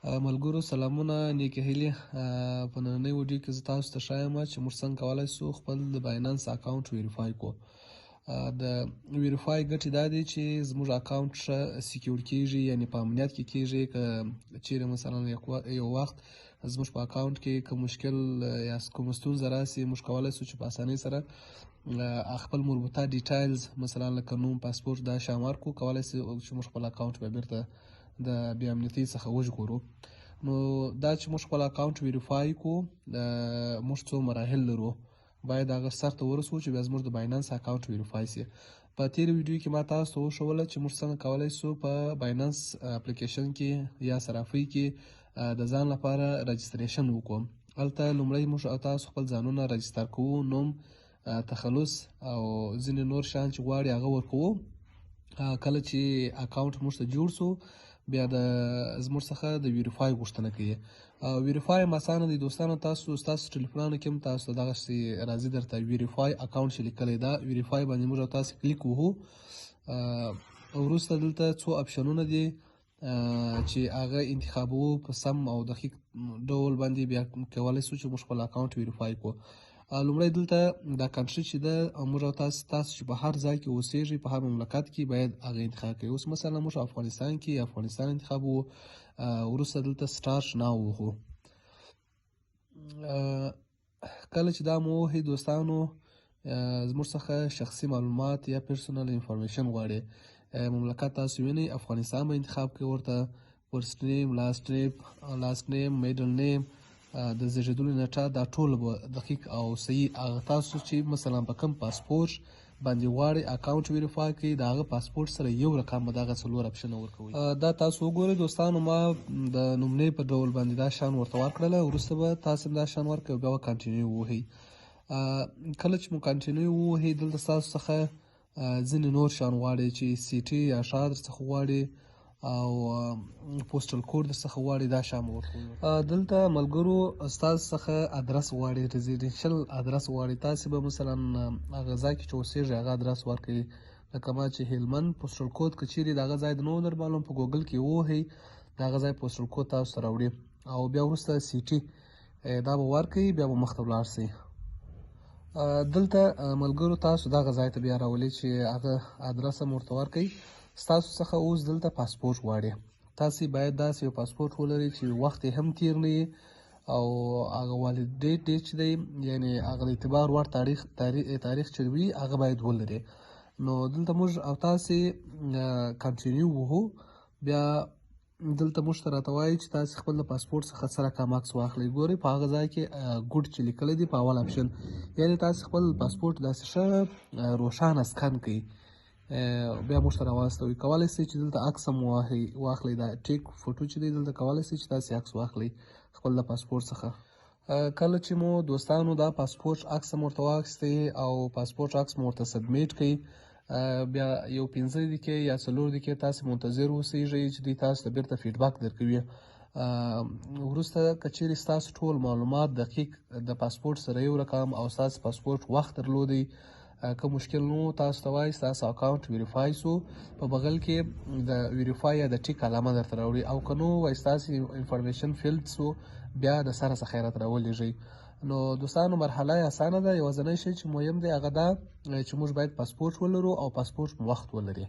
ملګرو سلامونه، نیکې هیلې. په نننۍ ویډیو کې زه تاسو ته ښایم چې موږ څنګه کولای شو خپل د بایننس اکاونټ verify کړو. د verify ګټې دا دي چې زموږ اکاونټ ښه secure کیږي، یعنی په امنیت کې کیږي. که چیرې مثلا یو وخت زموږ په اکاونټ کې کوم مشکل یا کوم ستونزه راسي، موږ کولای شو چې په اسانۍ سره خپل مربوطه details، مثلا لکه نوم، پاسپورت، دا شیان ورکړو، کولای شو چې موږ خپل اکاونټ بیا بیرته د بې امنیتۍ څخه وژغورو. نو دا چې موږ خپل اکاونټ verify کړو، موږ څو مراحل لرو، باید هغه سر ته ورسوو چې بیا زموږ د بایننس اکاونټ verify شي. په تېرې ویډیو کې ما تاسو ته وښوله چې موږ څنګه کولی شو په بایننس اپلیکیشن کې یا صرافۍ کې د ځان لپاره registration وکړو. هلته لومړی موږ او تاسو خپل ځانونه register کوو، نوم، تخلص او ځینې نور شیان چې غواړي هغه ورکوو. کله چې اکاونټ موږ ته جوړ سو، بیا د زموږ څخه د verify غوښتنه کوي. verify هم اسانه دی دوستانو. تاسو ستاسو ټلیفونانو کې هم تاسو ته دغسې راځي، درته verify account چې لیکلی، دا verify باندې موږ او تاسو کلیک وهو. وروسته دلته څو اپشنونه دي چې هغه انتخابوو په سم او دقیق ډول باندې، بیا کولی شو چې موږ خپل اکاونټ verify کړو. لومړی دلته دا country چې ده، موږ او تاسو چې په هر ځای کې اوسېږئ، په هر مملکت کې، باید هغه انتخاب کړئ. اوس مثلا موږ افغانستان کې افغانستان انتخابوو. وروسته دلته start now وهو. کله چې دا مو ووهئ دوستانو، زموږ څخه شخصي معلومات یا personal information غواړي. مملکت تاسو وینئ، افغانستان به انتخاب کړئ. ورته first name، last name، middle name، د زیږېدلو نیټه، دا ټول به دقیق او صحیح هغه تاسو چې مثلا په کوم پاسپورت باندې غواړئ اکاونټ verify کړئ، د هغه پاسپورت سره یو رقم به دغه څلور اپشنه ورکوي. دا تاسو وګورئ دوستانو، ما د نمونې په ډول باندې دا شیان ورته ورکړله. وروسته به تاسو هم دا شیان ورکړئ او بیا به continue ووهئ. کله چې مو continue ووهئ، دلته ستاسو څخه ځینې نور شیان غواړي چې city یا ښار درڅخه غواړي او postal code درڅخه غواړي، دا شیان مو ورکوي. دلته ملګرو ستاسو څخه ادرس غواړي، residential address غواړي. تاسې به مثلا هغه ځای کې چې اوسېږئ هغه ادرس ورکوي، لکه ما چې هلمند postal code، که چیرې د هغه ځای د نه در معلوم، په ګوګل کې ووهئ، د هغه ځای postal code تاسو ته راوړي. او بیا وروسته city دا به ورکوي، بیا به مخته ولاړ سئ. دلته ملګرو تاسو دغه ځای ته بیا راولي چې هغه ادرس هم ورته ورکوي. ستاسو څخه اوس دلته پاسپورت غواړي. تاسې باید داسې یو پاسپورت ولرئ چې وخت یې هم تیر نه وي او هغه valid date دی چې دی، یعنی هغه د اعتبار وړ تاریخ چې وي هغه باید ولري. نو دلته موږ او تاسې continue وهو. بیا دلته موږ ته راته وایي چې تاسې خپل د پاسپورت څخه څه رقم عکس واخلئ. ګورئ، په هغه ځای کې good چې لیکلی دی په اول اپشن، یعنی تاسې خپل پاسپورت داسې ښه روښانه scan کړئ، بیا موږ ته راواستوئ. کولی شئ چې دلته عکس هم واخلئ. دا take photo چې دی، دلته کولی شئ چې تاسې عکس واخلئ خپل د پاسپورت څخه. کله چې مو دوستانو دا پاسپورت عکس هم ورته واخیستی او پاسپورت عکس مو ورته submit کړئ، بیا یو 5 دقیقې یا 4 دقیقې تاسې منتظر اوسئ چې دوی تاسو ته بیرته feedback درکوي. وروسته که چیرې ستاسو ټول معلومات دقیق د پاسپورت سره یو رقم او ستاسو پاسپورت وخت درلودی، کوم مشکل نو، تاسو ته وایي ستاسو اکاونټ verify سو، په بغل کې د verify یا د tick علامه درته راوړي. او که نو، وایي ستاسو information failed سو، بیا د سره څخه یې راته راولیږئ. نو دوستانو، مرحله یې اسانه ده. یوازنی شی چې مهم دی هغه دا چې موږ باید پاسپورت ولرو او پاسپورت مو وخت ولري.